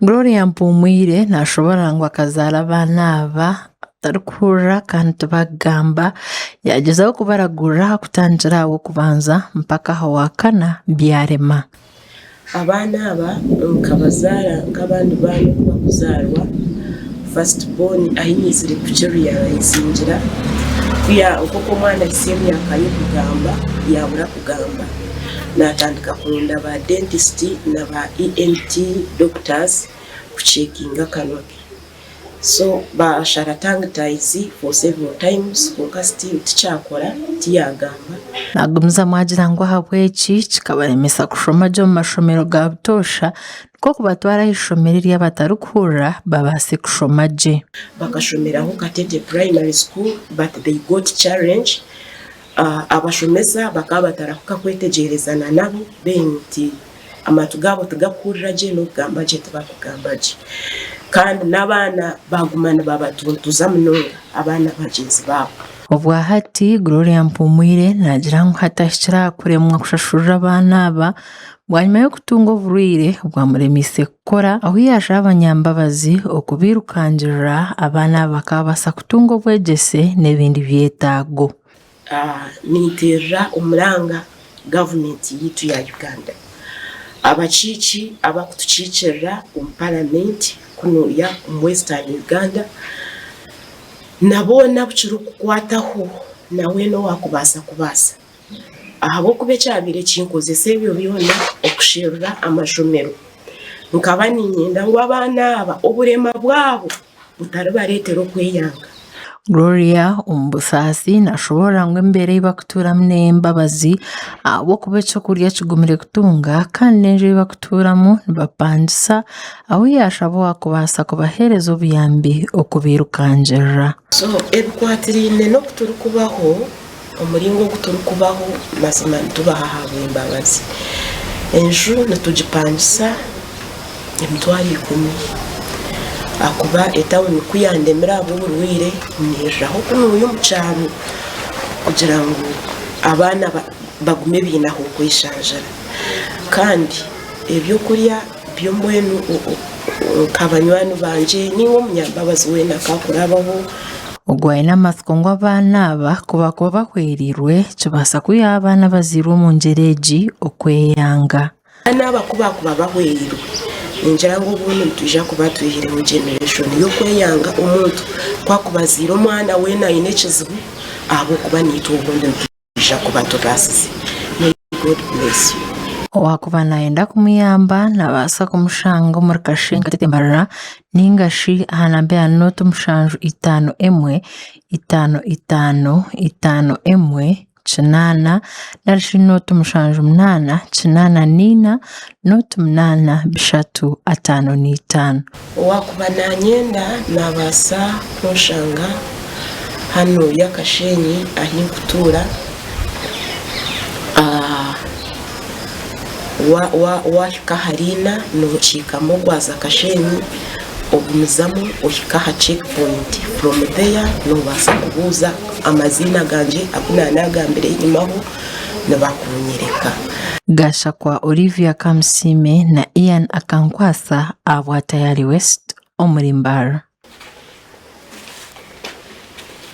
Gloria Mpumwire nashoboorora ngu akazaara abaana aba atarikuhurira kandi tibakugamba, yaagyezaho kubaragurira kutandikira aha w'okubanza mpaka aha waakana byarema. Abaana aba nkabazaara nk'abandi baana oku barikuzaarwa, first born ahi nyizire kukiriyarayizingira nk'oku omwana ahitsya emyaka y'okugamba yaabura kugamba naatandika kuronda ba dentist na ba ENT doctors kucekinga akanwa ke. So baashara tongue ties for several times kwonka still tikyakora tiyagamba. Naagumizamu agira ngu ahabw'eki kikabaremesa kushoma gye omu mashomero ga butoosha nikwo kubatwara aha ishomero ery'abatarikuhurira babaase kushoma gye. Bakashomeraho Katete Primary School but they got challenge, abashomesa bakaba batarahuka kwetegyerezana nabo being nti amatu gaabo tigakuhurira gye n'okugamba gye tibakugamba gye. Kandi n'abaana baaguma nibabatuntuza munonga abaana bagyenzi baabo. Obwa hati, Gloria Mpumwire naagira ngu hati ahikire aha kuremwa kushashurira abaana aba bwanyima y'okutunga oburwaire obwamuremeise kukora ahu yaashaba abanyambabazi okubairukangirira abaana aba bakabaasa kutunga obwegyese n'ebindi byetaago. Ninteerera omuranga gavumenti yaitu ya Uganda, abakiiki abarikutukiikirira omu paramenti kunuya omu Western Uganda na boona abu kirikukwataho na weena owaakubaasa kubaasa ahabw'okuba ekyabaire kinkozesa ebyo byona okusherura amashomero nkaba niinyenda ngu abaana aba oburema bwabo butaribareetera okweyanga. Gloria omu busaasi nashoboorora ngu embeera ei barikutuuramu n'ey'embabazi ahabw'okuba eky'okurya kigumire kutunga kandi n'enju ei barikutuuramu nibapangisa ahu yaashaba owaakubaasa kubaheereza obuyambi okubairukangirira. So ebikwatiraine n'oku turikubaho, omuringo ogu turikubaho mazima nitubaho ahabw'embabazi. Enju nitugipangisa emitwaro ikumi ahakuba etawuni ku yandemire ahabw'oburwaire nyiriraho kunuuya omu kyaro kugira ngu abaana bagume baine ah'okweshangira. Kandi ebyokurya byo mbwenu nka banywani bangye ninga omunyambabazi weena akakurabaho. Ogu aine amatsiko ngu abaana aba ku baakuba bahwereirwe kibaasa kwihaho abaana abazairwe omu ngyera egi okweyanga. Abaana aba ku baakuba bahwereirwe, ningira ngu obundi nitwija kuba twihireho generation y'okweyanga omuntu ku akuba azaire omwana weena aine ekizibu ahabw'okuba naitwe obundi nitwija kuba tubaasize. May God bless you. Owaakuba naayenda kumuyamba naabaasa kumushanga omuri Kashenyi Katete Mbarara ninga shi aha namba ya nooti 7 5 1 5 5 5 1 8 nari shi nooti 7 8 8 4 nooti 8 3 55. Owaakuba naanyenda naabaasa kunshanga hanuya Kashenyi ahi nkutuura. Waahika aha riina nookiikamu ogwaza Kashenyi ogumizamu ohika aha check point from there noobaasa kubuuza amaziina gangye agu naanagambire enyimaho nibakunyereka. Gashakwa Olivia Kamusiime na Ian Akankwasa ahabwa Tayari West omuri Mbarara.